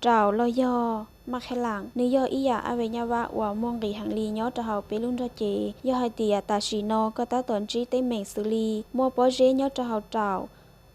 raum los yog maj qhab lam, nws yog ib yam av ve nyaj vab uas muaj nqis heev li nyob rau hauv peb lub nrog cev. Yog hais tias tam sim no koj tab tom ntsib teeb meem xws li muaj pob zeb nyob rau hauv raum,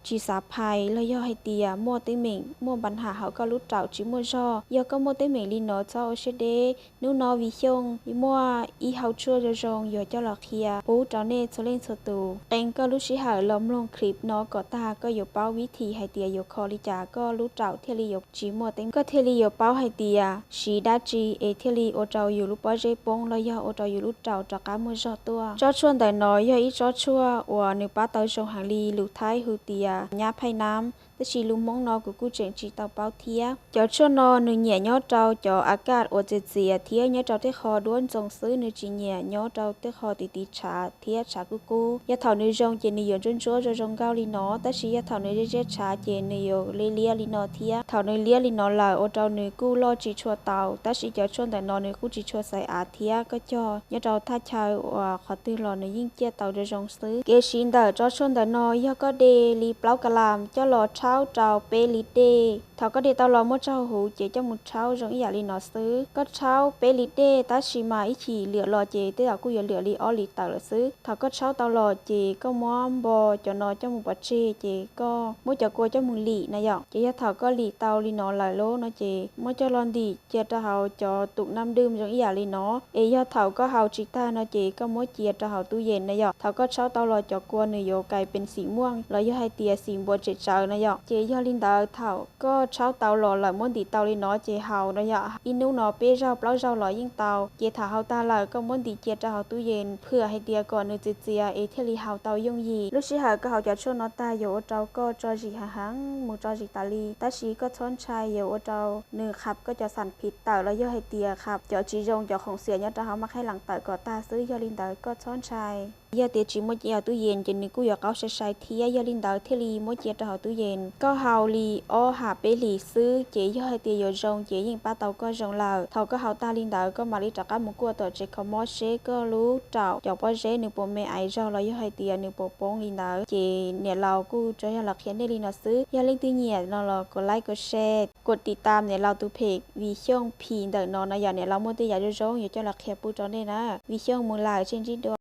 tsis xav phais los yog hais tias muaj teeb meem muaj npa nham hauv koj lub raum tsis muaj zog, yog koj muaj teeb meem li no txhob ua siab deb. Hnub no Viv Xyooj muaj ib hau tshuaj zoo zoo yuav coj los qhia pub rau nej txhua leej txhua tus. Qee koj lub sij hawm los mloog clip no kom tag koj yuav paub vib thim hais tias yuav kho li cas koj lub raum thiaj li yuav tsis muaj teeb, koj thiaj li yuav paub hais tias siv dab tsi es thiaj li ua rau yus lub pob zeb poob los yog ua rau yus lub raum rov qab muaj zog tuaj. Tsob tshuaj ntawm no yog ib tsob tshuaj uas nws pab tau zoo heev li, lus Thaib hu tias nyab phaij nab, tab sis lus Hmoob no kuv kuj tseem tsis tau paub thiab. Cov tshuaj no nws nyiam nyob rau cov a kaj uas txias txias thiab nyob rau tej qho duab ntxoo xwb, nws tsis nyiam nyob rau tej qho tiv tiv tshav thiab tshav kub kub. Yog thaum nws zoo ces nws yuav ntsuab ntsuab zoo zoo nkauj li no, tab sis yog thaum nws ziab ziab tshav ces nws yuav liab liab li no thiab. Thaum nws liab li no lawm ua rau nws kuj loj tsis tshua tau, tab sis cov tshuaj ntawm no nws kuj tsis tshua xaiv av thiab, koj cog nyob rau thaj chaw uas qhov twg los nws yeej ciaj tau zoo zoo xwb. Kev siv ntawm tsob tshuaj ntawm no yog koj de li plaub ka lam coj los rhaub rau peb li dej. Thaum koj de tau los muab tso huv ces coj mus rhaub zoo ib yam li no xwb. Koj rhaub peb li dej tab sis mas ib chim lwam los ces tej zaum kuj yuav lwam li ob li tawm lawm xwb. Thaum koj rhaub tau los ces koj muab npo cov no coj mus pov tseg ces koj muab cov kua coj mus lim na yom. Ces yog thaum koj lim tau li no lawm lauj no ces muab coj los ntim cia rau hauv cov tus naj dwm zoo ib yam li no. Es yog thaum koj haus tsis tag no ces koj muab cia rau hauv tub yees na yom. Thaum koj rhaub tau los cov kua nws yuav kais pees xim muaj los yog hais tias xim npua tsem tsawv na yom. Ces yog li ntawd thaum koj rhaub tau los lawm muab ntim tau li no ces haus no yom. Ib hnub no peb zaug plaub zaug los yeej tau. Ces thaum haus tag lawm koj muab ntim cia rau hauv tub yees phwm hais tias kom nws txias txias es thiaj li haus tau yooj yim. Lub sij hawm koj haus cov tshuaj no tag yuav ua rau koj tso zis heev heev mus tso zis tas li, tab sis koj txhob ntshai, yuav ua rau nws qham koj cov xam phiv tawm los yog hais tias qham cov tsis zoo cov khoom xiam nyob rau hauv maj qhaib lam tawm kom tag xwb. Yog li ntawd koj txhob ntshai. Yog tias tsis muab cia hauv tub yees ces nws kuj yuav qaub sai sai thiab, yog li ntawd thiaj li muab cia rau hauv tub yees. Koj haus li ob ham peb hlis xwb ces yog hais tias yuav zoo ces yeej pab tau koj zoo lawm. Thaum koj haus tag li ntawd koj mam li rov qab mus kuaj tom tsev kho mob seb koj lub raum cov pob zeb nws puas me aiv zog los yog hais tias nws puas poob li ntawd. Ces niam laus kuj tsuas yog los qhia nej li no xwb. Yog leej twg nyiam no los kuv like kuv share kuv tiv tam niam laus tus phem Viv Xyooj Phim ntawm no no yom. Niam laus muaj tej yam zoo zoo yuav coj los qhia pub rau nej na. Viv Xyooj mus lawm, sib ntsib dua.